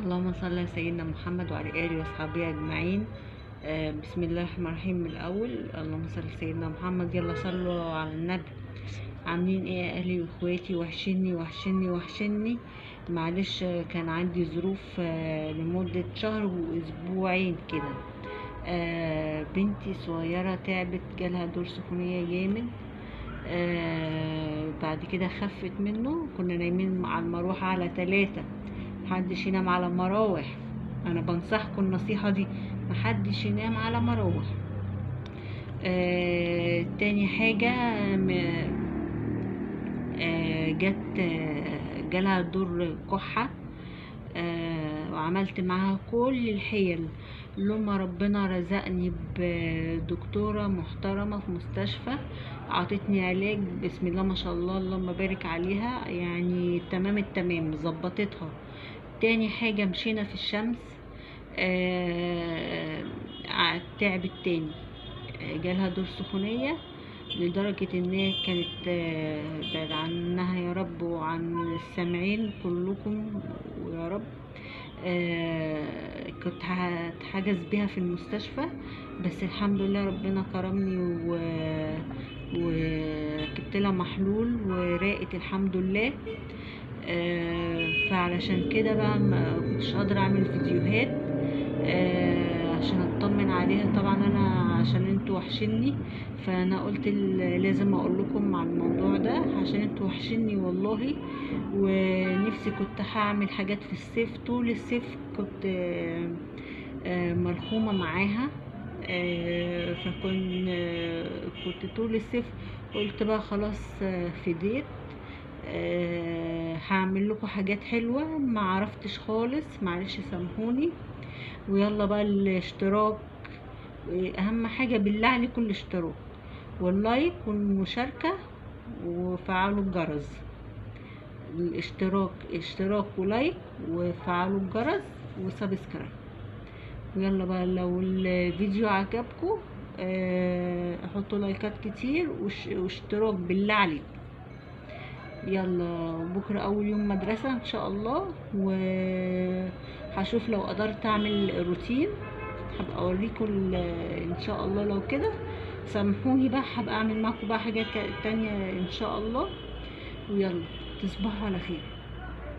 اللهم صل على سيدنا محمد وعلى اله واصحابه اجمعين. بسم الله الرحمن الرحيم. من الاول اللهم صل على سيدنا محمد. يلا صلوا على النبي. عاملين ايه يا اهلي واخواتي؟ وحشني وحشني وحشني. معلش كان عندي ظروف لمدة شهر واسبوعين كده. بنتي صغيرة تعبت، جالها دور سخونية جامد. بعد كده خفت منه. كنا نايمين على المروحة على 3، محدش ينام على مراوح. انا بنصحكم النصيحة دي، محدش ينام على مراوح. تاني حاجة جت جالها دور كحة. وعملت معاها كل الحيل لما ربنا رزقني بدكتورة محترمة في مستشفى، عطتني علاج بسم الله ما شاء الله، اللهم بارك عليها، يعني تمام التمام ظبطتها. تاني حاجة مشينا في الشمس، تعبت تاني، جالها دور سخونية لدرجة ان هي كانت بعد عنها يا رب وعن السامعين كلكم ويا رب. كنت هتحجز بيها في المستشفى، بس الحمد لله ربنا كرمني وجبت لها محلول وراقت الحمد لله. فعلشان كده بقى ما كنتش قادرة اعمل فيديوهات عشان اطمن عليها. طبعا انا عشان انتوا وحشني، فانا قلت لازم اقول لكم على الموضوع ده عشان انتوا وحشني والله. ونفسي كنت هعمل حاجات في الصيف، طول الصيف كنت ملخومة معاها. فكنت كنت طول الصيف قلت بقى خلاص فديت، هعمل لكم حاجات حلوة، ما عرفتش خالص، معلش سامحوني. ويلا بقى الاشتراك، اهم حاجة بالله عليكم الاشتراك واللايك والمشاركة وفعلوا الجرس. الاشتراك اشتراك و like وفعلوا الجرس و subscribe. ويلا بقى لو الفيديو عجبكم حطوا لايكات كتير واشتراك بالله عليكم. يلا بكرة اول يوم مدرسة ان شاء الله، وهشوف لو قدرت اعمل روتين هبقى اوريكم ان شاء الله. لو كده سامحوني بقى، هبقى اعمل معاكم بقى حاجات تانية ان شاء الله. ويلا تصبحوا على خير.